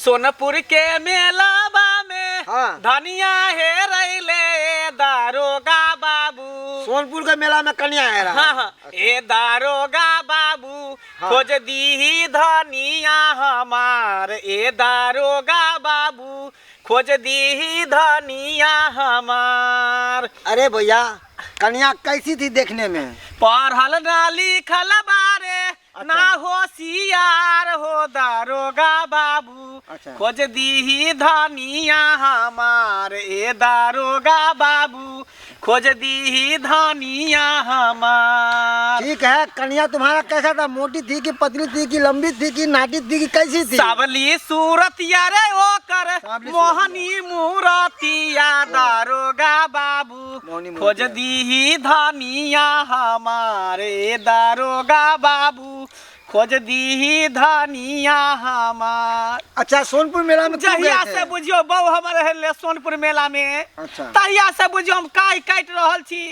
सोनपुर के मेलावा में हाँ। धनिया हे रैले दारोगा बाबू। सोनपुर के मेला में कन्या है रहा। हाँ हाँ, ए दारोगा बाबू हाँ। खोज दीही धनिया हमार, ए दारोगा बाबू खोज दीही धनिया हमार। अरे भैया, कन्या कैसी थी देखने में? पढ़ल ना लिखल बारे ना होशियार हो दारोगा बाबू खोज दीही धनिया हमार, ए दारोगा बाबू खोज दीही धनिया हमार। ठीक है, कन्या तुम्हारा कैसा था? मोटी थी कि पतली थी कि लंबी थी कि नाटी थी कि कैसी थी? सावली सूरतिया रे ओकर सावली मोहनी मूरतिया दारोगा बाबू मोहनी खोज मूरतिया। दीही धनिया हमार, ए दारोगा बाबू खोज दीही धनिया हमार। अच्छा, सोनपुर मेला में क्यों गए जहिया थे? से बुझियो बहु हमर हेले सोनपुर मेला में, तहिया से बुझियो हम काई काटि रहल छी,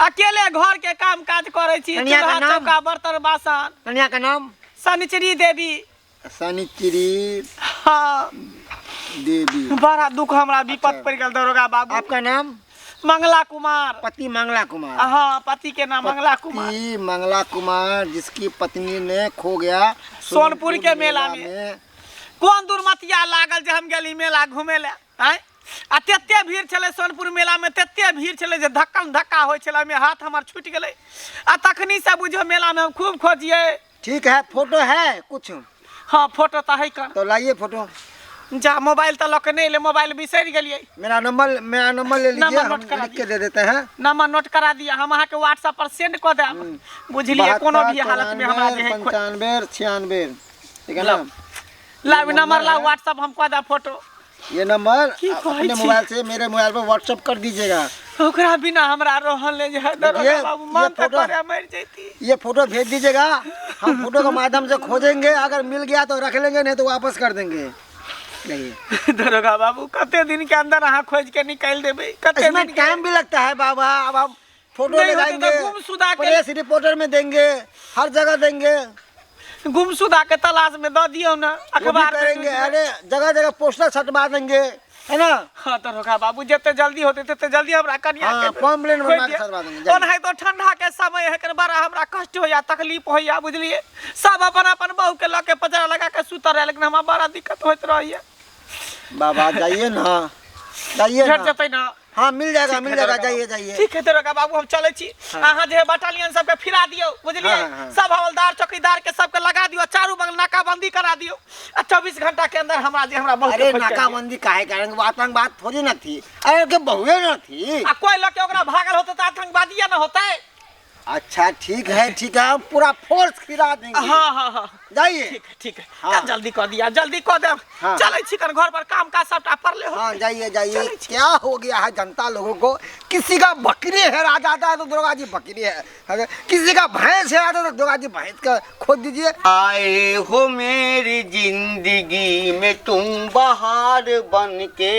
अकेले घर के काम काज करै छी, कन्या का चूल्हा नाम? चौका बर्तन बासन। कन्या का नाम? शनिचरी देवी। शनिचरी हाँ। देवी। बड़ा दुख हमरा विपद पड़ गेल दरोगा बाबू। आपका नाम? मंगला कुमार। पति मंगला कुमार। हाँ, पति के नाम मंगला कुमार। पति मंगला कुमार, जिसकी पत्नी ने खो गया सोनपुर के मेला में। कोन दुर्मतिया लागल जे हम गेली मेला घूमे ले, आँय? आ तेते भीड़ छलै सोनपुर मेला में, तेते भीड़ छलै जे धक्कम धक्का होइ छलै, ओहिमे हाथ हमर छूटि गेलै। आ तखनी से बुझियौ मेला में हम खूब खोजियै। ठीक है, फोटो है कुछ? हाँ, फोटो तो है कन। तो लाइए फोटो। जा, मोबाइल तो लऽ के नहीं ले, मोबाइल बिसरि गेलियै। मेरा नंबर ले लीजिए, नंबर हम नोट करा लिख के दिअ। दे देते हैं। नंबर नोट करा दिया, हम अहाँके व्हाट्सएप पर सेंड कऽ देब, बुझलियै? कोनो भी हालत में हमरा जे है 72 95 96, ठीक है ना? लाउ नंबर, नंबर लाउ है। व्हाट्सएप हम कऽ देब फोटो। ये नंबर की कहै अपने छी? मोबाइल से मेरे मोबाइल पर व्हाट्सएप कर दीजिएगा। ओकरा बिना हमरा रहल नहि जे दरोगा बाबू, ये मन तऽ फोटो- करे मरि जैती। ये फोटो भेज दीजिएगा, हम फोटो के माध्यम से खोजेंगे, अगर मिल गया तो रख लेंगे, नहीं तो वापस कर देंगे। नहीं दरोगा बाबू, कते दिन के अंदर अहाँ खोज के निकालि देबै? कते इसमें दिन के? टाइम भी लगता है बाबा। अब हम फोटो नहीं होते तो लगाएंगे, गुमशुदा के- प्रेस रिपोर्टर में देंगे, हर जगह देंगे। गुमशुदा के तलाश में दऽ दियौ ने वो भी अखबार में, करेंगे। न्यूज में। अरे जगह जगह पोस्टर छटवा देंगे, है ना? हाँ दरोगा बाबू, जते जल्दी होते तते जल्दी हमरा कनिया हाँ, के पॉम्पलेट खोजि बनवा के दिअ। छपवा देंगे, जाइए। ओनाहितो ठंडा के समय है, एकर बड़ा हमरा कष्ट होइया, तकलीफ होइया, बुझलिए? सब अपन अपन बहू के लऽ के पजरा लगा के सुतल रहे, लेकिन हमरा बड़ा दिक्कत होइत रहैया। बाबा जाइए ना, जाइए भेट ना। जेतै ना? हाँ, मिल जाएगा, ठीक मिल है जाएगा। दरोगा जाइए बाबू। जाइए। ठीक है दरोगा बाबू, हम चलै छी। अहाँ जे है बटालियन सबके फिरा दियौ, बुझलिए? हाँ, हाँ। सब हवलदार चौकीदार के सबके लगा दियौ, चारू बगल नाकाबंदी करा दियौ, आ 24 घंटा के अंदर हमरा जे हमरा बहुत अरे खोज के दियौ। नाकाबंदी काहे करेंगे? वो आतंकवाद थोड़ी ना थी। अरे के बहुए ना थी। आ कोई लके ओकरा भागल होतै तऽ आतंकवादिये न होतै। अच्छा ठीक है, ठीक है, हम पूरा फोर्स खिला देंगे। हाँ हाँ हाँ। जाइए। ठीक है, ठीक है। हाँ। कन जल्दी कऽ दिया, जल्दी कऽ देब। हाँ। चलै छी कन घर पर, काम काज सबटा पड़ले हो। हाँ, जाइए जाइए। चलै छी। क्या हो गया है जनता लोगों को? किसी का बकरी हेरा जाता है तो दुर्गा जी बकरी है, अगर किसी का भैंस हेरा जाता है तो दुर्गा जी भैंस का खोज दीजिए। आए हो मेरी जिंदगी में तुम बहार बन के,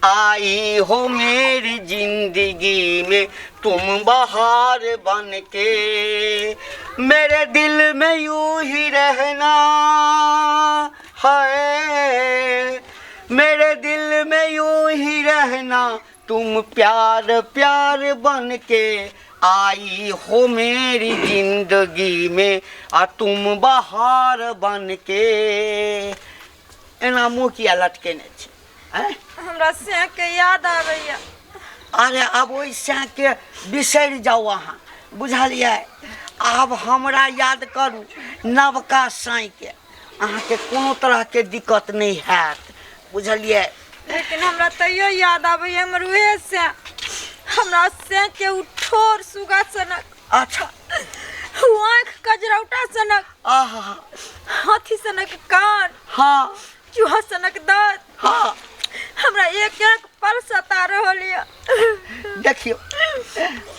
आई हो मेरी जिंदगी में तुम बहार बन के, मेरे दिल में यूं ही रहना है, मेरे दिल में यूं ही रहना तुम प्यार प्यार बन के, आई हो मेरी जिंदगी में आ तुम बहार बन के। एना मुँह किया लटकेने छी, आँय? हमरा सैं के याद आबैया। अरे आब ओहि सैं के बिसरि जाउ अहाँ, बुझलियै? आब हमरा याद करू, नवका साँइके। अहाँके कोनो तरहके दिक्कत नहि हैत, बुझलियै? लेकिन हमरा तैयो याद आबैया हमर उहे सैं, हमरा सैं के उ ठोर सुगा सनक, उ आँखि कजरौटा सनक, आहा, हाथी सनक कान, चूहा सनक दाँत, हमरा एक एक पल सता रहल यऽ। देखियौ,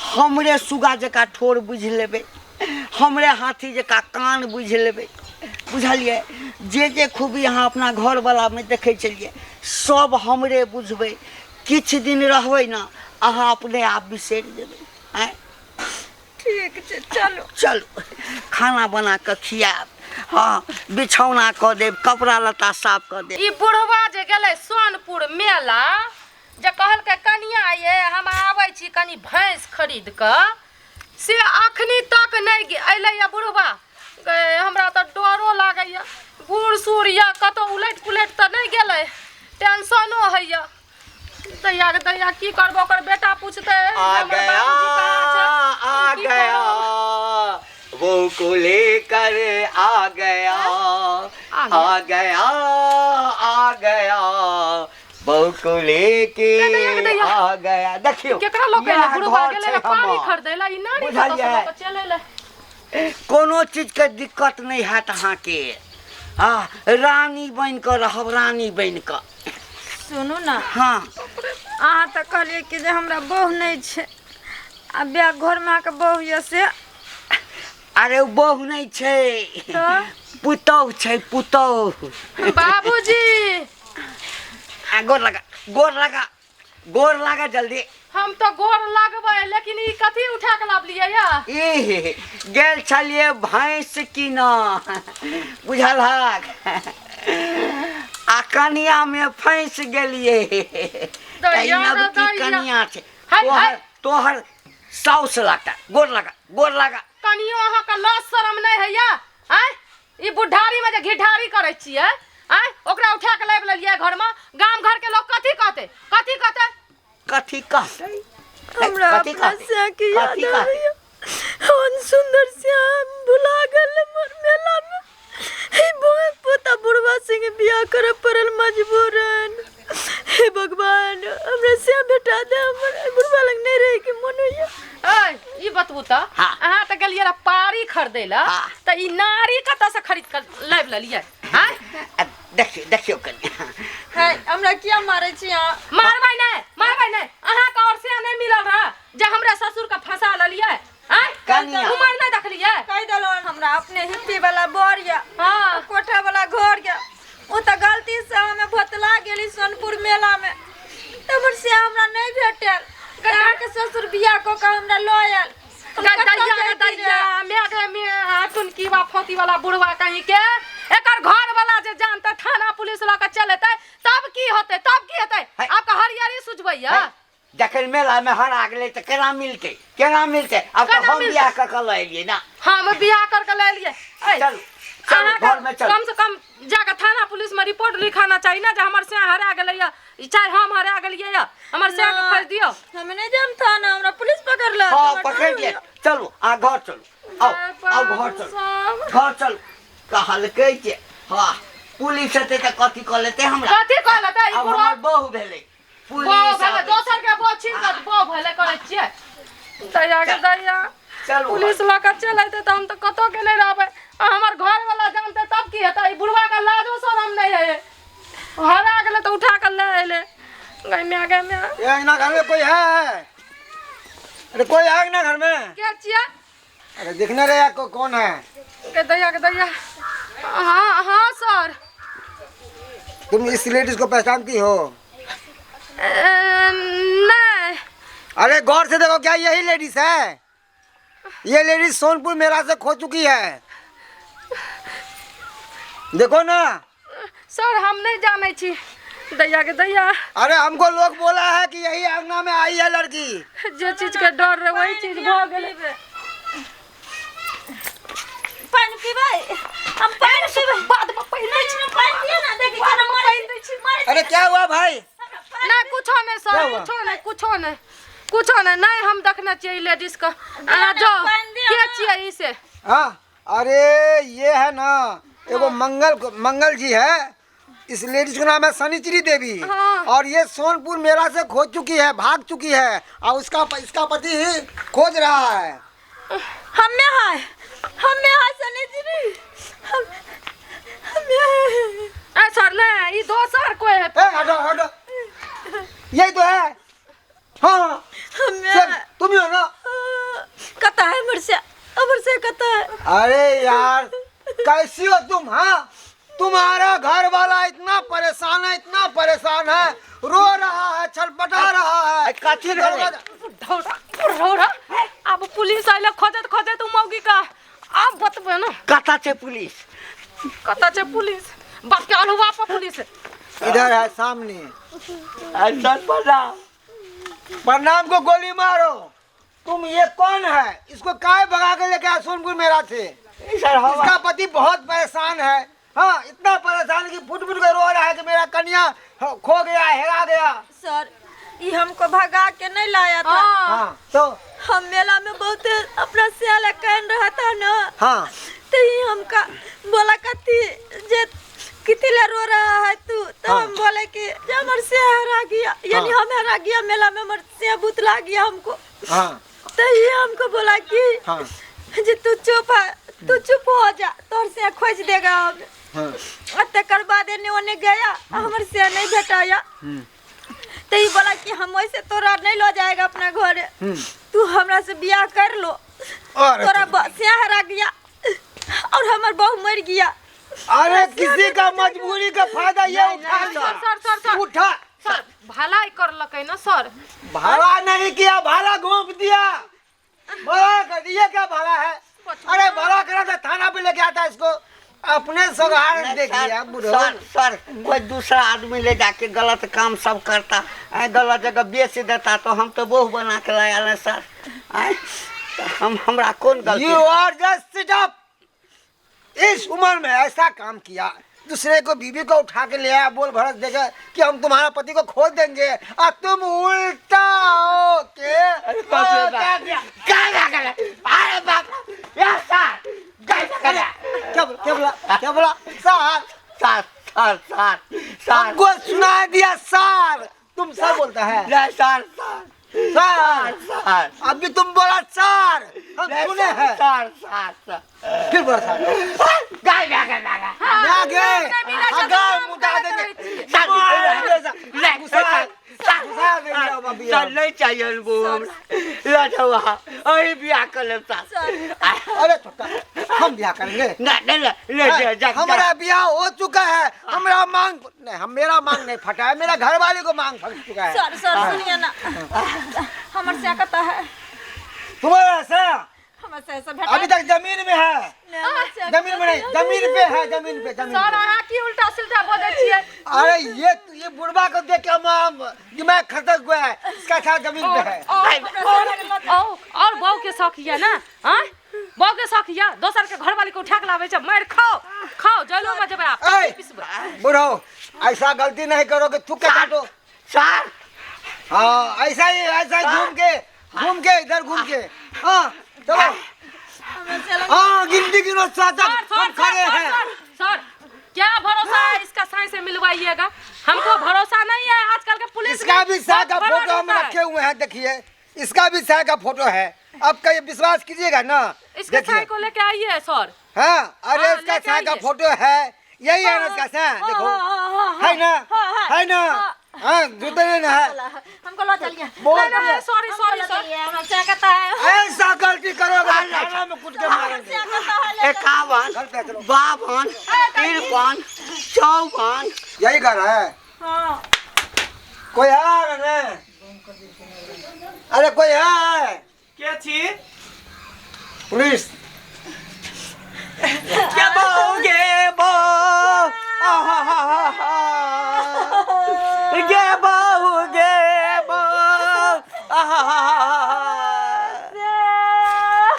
हमरे सुगा जकाँ ठोर बुझि लेबै, हमरे हाथी जकाँ कान बुझि लेबै, बुझलियै? जे जे खूबी अहाँ अपना घरवलामे देखै छलियै सब हमरे बुझबै। किछु दिन रहबै ने, अहाँ अपने आप बिसरि जेबै। आँय? ठीक छै, चलू। चलू, खाना बना कऽ खियाएब। हँ, बिछौना कऽ देब, कपड़ा लत्ता साफ कऽ देब। ई बुढ़वा जे गेलै सोनपुर मेला, जे कहलकै कनिया ये हम आबै छी कनि भैंस खरीद कऽ, से अखनी तक नहि अयलैए बुढ़वा। गै, हमरा तऽ डरो लागैए, बूढ़ सूढ़ यऽ, कतहु उलटि पुलटि तऽ नहि गेलै, टेंशनो होइए। दैया गे दैया, की करबो? ओकर बेटा पूछतै आ हमर गया बाबूजी कहाँ छै? आ की गया करब? वो को लेकर आ गया, आ गया? आ गया, आ गया, बहू को लेके दैया गे दैया। आ गया। देखियौ, केकरा लऽ के एलै? इएह बुढ़वा घर गेलै छै रऽ पानी हमर। खरीदै लए, ई नारी बुझलियै? कतऽ सँ लऽ कऽ चलि एलै? कोनो चीजके दिक्कत नहि हैत अहाँके। आ रानी बनि कऽ रहब, रानी बनि कऽ। सुनू ने। हँ। अहाँ तऽ कहलियै कि जे हमरा बहु नहि छै, आ बियाह घरमे अहाँके बहु यऽ से? अरे ओ बहु नहि छै, तऽ पुतहु छै, पुतहु। बाबूजी। आ गोर लगा, गोर लगा, गोर लगा जल्दी। हम तऽ गोर लगबै, लेकिन ई कथी उठा के लाबलियै या? ई गेल छलियै भैंस कीनऽ, बुझल हक? आ कनियामे फँसि गेलियै। दैया ई रे नवकी दैया। कनिया छै। है, तोहर है। तोहर साउस लगता। गोर लगा, गोर लगा। कनियो अहाँके लाज शरम नहि होइया? आँय, ई बुढ़ारी में जे घिढारी करै छियै, आँय, ओकरा उठा के लाबि लेलियै घरमे। गाम घर के लोग कथी कहतै? कथी कहतै? कथी कहतै? हमरा कथी अपना कहतै? श्याम के याद कथी कहतै? आबैया। हम सुंदर श्याम भुला गेल मोर मेला में। हे बोए पोता बुढ़वा संगे बियाह करे पड़ल मजबूरन। हे भगवान, हमरा श्याम भेटा दे, हमर बुढ़वा लग नहीं रहे के मन होइया। ऐ, ई बतबू तऽ, हाँ। अहाँ तऽ गेलियै रऽ पारी खरीदै लए, हाँ। तऽ ई नारी कतऽ से खरीद कऽ लाबि लेलियै? आँय? आ, देखियौ, देखियौ कनि। है, हमरा किया मारै छी अहाँ? मारबै नहि, मारबै नहि। अहाँके और से नहि मिलल रह जे हमरा ससुर के फंसा लेलियै? आँय? कनिया। उमर नहि देखलियै? कहि देलहुँ हमरा अपने हिप्पी वाला बर यऽ, हाँ। कोठा वाला घर यऽ। ओ तऽ गलती से हमे भोतला गेली सोनपुर मेला में, तऽ हमर से हमरा नहि भेटल। अहाँके ससुर बियाह कऽ कऽ हमरा लऽ आयल। हम कतऽ दैया गे जैती रे? दैया, माय गे मे, टुनकी बा फोती वाला बुढ़वा कहीं के, एकर घर वाला जे जानते थाना पुलिस लऽ के चलेतै तब की होतै? तब की हेतै? है। आपके हरियरी सुझबैया। है, जखन मेला में हरा गेलै तऽ केना मिलतै? केना मिलतै? आब तऽ केना हम मिलतै? बियाह कऽ कऽ लऽ एलियै ना। हम बियाह कर के लऽ एलियै। ऐ, चलू, चलू, अहाँके घर में चलू। कम से कम जाके थाना पुलिस में रिपोर्ट लिखाना चाही ना जे हमर से हरा गेलै या चाहे हम हरा गेलियै या हमर से के खोज दियौ। हम नहीं जाम थाना, हमरा पुलिस पकड़ लत। हाँ, हमरा पकड़ डर ले। होइया। चलू, आ घर चलू, आओ। आओ, घर चलू। साहब। घर चलू कहलकै जे। हाँ, पुलिस एतै तऽ कथी कऽ लेतै हमरा? कथी कऽ लेतै ई आब बुढ़वा? हमर बहु भेलै बहु पुलिस भेलै, आबै छै। दोसर के बहु छीन कऽ बहु भेलै करै छियै। दैया के दैया, चलू। पुलिस लऽ कऽ चलि अयतै तऽ हम तऽ कतौ के नहि रहबै। आ हमर घर वाला जानतै तब की हेतै? ई बुढ़वा के लाजो शरम नहि है। हरा गेलै तऽ उठा कऽ लए एलै। गै माय, गै माय। ये अंगना घर में कोई है? अरे कोई है अंगना घर में? के छियै? अरे देखने रहे को, कौन है? के दैया, के दैया। हाँ हाँ सर। तुम इस लेडीज को पहचानती हो? नहीं। अरे गौर से देखो, क्या यही लेडीज है? ये लेडीज सोनपुर मेला से खो चुकी है, देखो ना। सर, हम नहीं जाने छी। दैया के दैया। अरे हमको लोग बोला है कि यही अंगना में आई है लड़की। जे चीज के डर रहे वही चीज भऽ गेलै। पानि पीबै? हम पानि पीबै। बाद में पानि दै छी। पानि दिअ ना, देखी केना मारै दै छी, मारै। अरे क्या हुआ भाई? नहीं, कुछो नहीं क्या सर। हुआ? कुछो नहीं, कुछो नहीं, कुछो नहीं। नहीं, हम देखने छियै ई लेडीज के। अहाँ जाओ। पानि दिअ के ना। छियै ई से? हाँ, अरे ये है ना एगो मंगल, मंगल जी है। इस लेडीज का नाम है सनिचरी देवी। हाँ। और ये सोनपुर मेला से खो चुकी है, भाग चुकी है और उसका इसका पति खोज रहा है। हम्मे है, हम्मे है सनिचरी, हम हम्मे है। ए सर, नहीं, ई दोसर कोई है। ए, हटो हटो, यही तो है। हाँ। हम्मे। सर, तुम ही हो ना? कता है हमर से, हमर से कता है? अरे यार, कैसी हो तुम? हाँ, तुम्हारा घर वाला इतना परेशान है, इतना परेशान है, रो रहा है, छटपटा रहा है। अरे, कथी भेलै? बुढ़ौरा, बुढ़ौरा, आब पुलिस आइले खोजत खोजत उ मौगी का। आब बतबै ना। कतऽ छै पुलिस? कतऽ छै पुलिस बाप के अलहुआ पर पुलिस इधर है सामने। सर प्रणाम। प्रणाम को गोली मारो। तुम ये कौन है? इसको काय भगा के लेके आया सोनपुर मेला से? सर हम इसका पति बहुत परेशान है। हाँ, इतना परेशान कि फुट फुट के रो रहा है कि मेरा कन्या खो गया, हेरा गया। सर ये हमको भगा के नहीं लाया था। हाँ हाँ तो हम मेला में बहुत अपना सियाला कहन रहा था ना। हाँ तो ये हमका बोला कथी जे कितने रो रहा है तू, तो हाँ। हम बोले कि जे हमर से हरा गया, यानी हाँ। हम हरा गया मेला में, हमर से भूतला गया हमको। हाँ तो ये हमको बोला कि हाँ जे तू चुप है, तू चुप हो जा, तोर से खोज देगा हम। हाँ और तकर बाद एने ओने गया, हमर से नहीं भेटाया। तो ये बोला कि हम वैसे तोरा नहीं लो जाएगा अपना घर, तू हमरा से बियाह कर लो। अरे तोरा सिया हरा गया और हमर बहू मर गया। अरे किसी का मजबूरी का फायदा ये उठा सर सर सर सर उठा। सर भलाई करलकै ना सर। भाड़ा नहीं किया, भाड़ा घोंप दिया, भाड़ा कर दिया। क्या भाड़ा है? अरे भाड़ा करा था, थाना पे लेके आता इसको। अपने सगार देख लिया बुढ़ो। सर सर कोई दूसरा आदमी ले जाके गलत काम सब करता आए, गलत जगह बेच देता तो हम तो बहू बना के लाया ना सर। आए, तो हम हमरा कौन गलती you are just sit up. इस उम्र में ऐसा काम किया, दूसरे को बीवी को उठा के ले आया, बोल भरस देगा कि हम तुम्हारा पति को खोज देंगे, और तुम उल्टा हो के अरे बाप रे बाप। क्या क्या क्या अरे बाप या सर क्या क्या बोला क्या बोला क्या बोला sir? Sir sir sir sir हमको सुना दिया सर। तुम सब बोलता है नहीं सर सर सर। सर अभी तुम बोला सर, हम नहीं, सुने सर, हैं। सर सर सर फिर बोला सर। गाय गाय गाय गाय ना गए नहीं मिला हाँ, तो गाय हम मुदा गलत देंगे। करै छियै। सर, मार देंगे, नहीं, घुसा सर, घुसा देंगे हम अभी सर हम। नहीं चाहिए वो हमरा लऽ जाओ अहाँ अही बियाह कर लेब सर। अरे छोटा, हम ब्याह करेंगे। नहीं नहीं नहीं ले जा जा हमारा ब्याह हो चुका है, हमारा मांग नहीं, हम मेरा मांग नहीं फटा है, मेरा घर वाले को मांग फट चुका है। सर सर सुनिए ना, हमर से कता है, तुम्हारा ऐसा हमर से ऐसा भेटा अभी तक जमीन में है, नहीं, हमर से जमीन में नहीं, जमीन पे है, जमीन पे, जमीन सर पे। अहाँ की उल्टा सिल्टा बजै छियै? अरे ये बुढ़वा को देख के हम दिमाग खटक गया है, इसका साथ जमीन पे है। और और और बहू के शौक यऽ ना? आँय, बहू के शौक यऽ दोसर के घरवाली के उठा के लाबै छै, मारि खाओ खाओ, जेलो में जेबै आब। ऐ, पिसबै। बुढ़ो ऐसा गलती नहीं करोगे, थूक के काटो। सर हाँ ऐसा ही, ऐसा ही घूम के, घूम के इधर घूम के। हाँ चलो। हाँ गिनती गिनो सात सर हम सर खड़े सर हैं। सर सर क्या भरोसा है इसका साई से मिलवाइएगा? हमको भरोसा नहीं है आजकल के पुलिस इसका भी साय का बहुत बड़ा फोटो हम होता है। रखे हुए हैं, देखिए इसका भी साय का फोटो है। आपका ये विश्वास कीजिएगा ना? इसके देखिए। साई को लेके आइए सर। हाँ अरे हाँ, इसका लेके साय का आइए। फोटो है, यही है ना इसका साय, देखो है ना, है ना। हाँ जूते नहीं ना है। हमको लो चलिए। बहुत नहीं, नहीं, बढ़िया। Sorry sorry sir. हमर से कता है, ऐसा गलती करोगे तो थाना में कूद के मारेंगे। कता है। 51 घर पे चलो। 52 53 54 यही घर है। हाँ कोई है रे? अरे कोई है? के छी? पुलिस। के बहू गे बहू, आहा गे बहू गे बहू, आहा।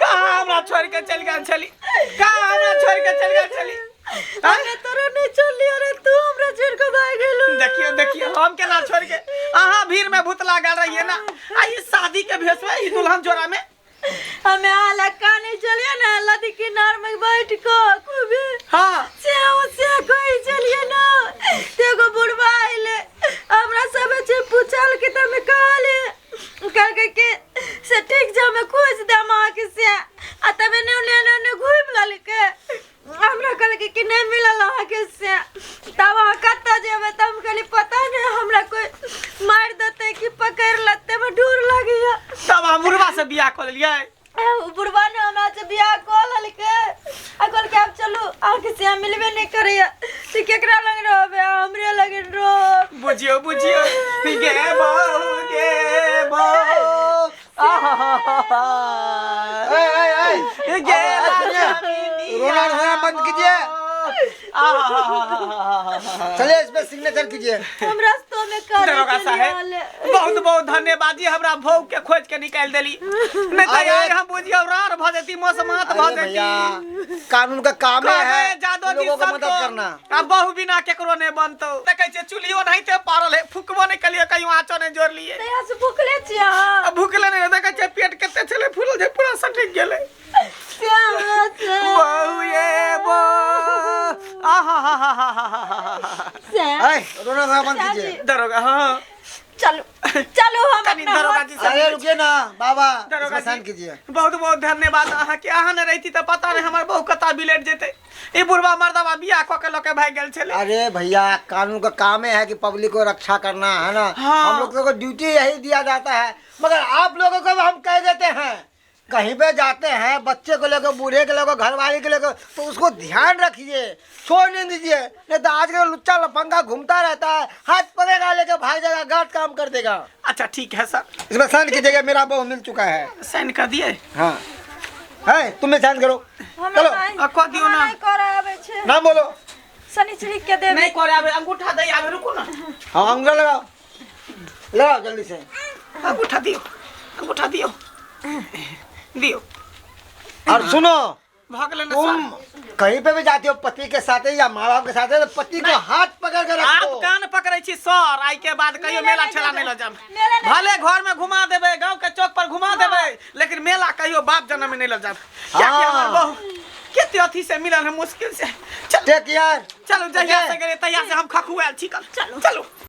कहाँ हमरा छोड़ के चल गेल छली? कहाँ हमरा छोड़ के चल गेल छली? हमे तोरा नहीं छोड़लियो रे, तू हमरा छोड़ के भाग गेलो। देखियो देखियो हम केना छोड़ के अहाँ भीड़ में भूत लागल रहिए ना, आ ई शादी के भेष में ई दुल्हन जोड़ा में हमें आला काने चलिए ना, नदी किनार में बैठ को खूबे हाँ से से कोई चलिए ना, तेगो बुढ़वा आइले हमरा सब से पूछल कि तमे कहले, कहलकै कि से ठीक छै हमे खोज देम अहाँके से, आ तबे ने ने ने घुमि लेलकै। हमरा कहलकै कि नहीं मिलल अहाँके से, तब अहाँ कतऽ जेबै? तऽ हम कहलियै पता नहि, हमरा कोई मारि देतै कि पकड़ि लेतै, हमरा डर लगैया। तब हम बुढ़वा से बियाह कऽ लेलियै। उ बुढ़वा ने हमरा से बियाह कऽ लेलकै आ कहलकै आब चलू अहाँके से मिलबे नहि करैया, तऽ केकरा लग रहबै? हमरे लग रहब। बुझियो बुझियो गे बहू गे बहू, आहा ए, ए, ए, गे अब सुनिए, रोना धोना बंद कीजिए। आहा। चलिए इसमें सिग्नेचर कीजिए। हम रास्ता में कर दरोगा साहेब, बहुत बहुत धन्यवाद जी, हमरा भोग के खोज के निकाल देली, नहीं तो अरे- यार हम बुझियो रार भ जेती, मसमात भ अरे जेती। भैया, कानून का काम कहबै है जादो जी लोगों को सब मदद करना। आ बहु बिना केकरो नहीं बनतो। देखै छियै चूल्हियो नहीं ते पारल है, फुकबो नहीं कलियो, कहियो आँचो नहीं जोड़लिए। तहिया से भूखले छियै अहाँ। आ भूखले नहीं, देखै छियै पेट कते छलै फूलल जे पूरा सटक गेलै। श्याम, श्याम, बहु ये बो आहा हा हा हा हा हा। श्याम। ऐ, रोना धोना बंद कीजिए। दरोगा, हाँ। चलू चलू, हम कनी अपना दरोगा हाथ- जी से अरे रुकिए ना बाबा, दरोगा इसमें साइन जी कीजिए। बहुत बहुत धन्यवाद अहाँके। अहाँ नहि रहिती तऽ पता नहि हमर बहु कतऽ बिलटि जेतै। ई बुढ़बा मर्दबा बियाह कऽ के लऽ के भागि गेल छलै। अरे भैया, कानून का काम है कि पब्लिक को रक्षा करना है ना। हाँ। हम लोग को ड्यूटी यही दिया जाता है, मगर आप लोगों को हम कह देते हैं, कहीं पे जाते हैं बच्चे को लेकर, बूढ़े को लेकर, घरवाली को लेकर, तो उसको ध्यान रखिए, छोड़ नहीं दीजिए, नहीं तो आज कल लुच्चा लफंगा घूमता रहता है, हाथ पकड़ेगा लेके भाग जाएगा, गलत काम कर देगा। अच्छा ठीक है सर। इसमें साइन कीजिएगा, मेरा बहू मिल चुका है। साइन कर दिए। हाँ है, तुम भी साइन करो। हमरा चलो। नहि- आ, कऽ दियौ हमरा ना। नहि करऽ आबै छै। नाम बोलो। शनिचरी के देबै। नहि करे आबे, अंगूठा दै आबे, रुकू ना। हाँ, अंगूठा लगाओ, लगाओ जल्दी से। अंगूठा दियौ, अंगूठा दियौ, दियौ। और सुनो, भऽ गेलै ने तुम सर? कहीं पे भी जाती हो पति के साथ या माँ बाप के साथ, तो पति को हाथ पकड़ के आब रखो। कान पकड़ै छी सर, आइ के बाद कहियो मेला मेला नहि ठेला जेबै। नहि लऽ जायब। मेला नहि। भले घर में घुमा देबै, गांव के चौक पर घुमा देबै, लेकिन मेला कहियो बाप जन्म में नहीं लऽ जायब, कियाकि हाँ। हमर बहु कते अथी से मिलल है, मुश्किल से। चल। Take care. चलू, जहिया ओके। से गेलियै तहिया से हम खखुआयल छी। कल चलू, चलू।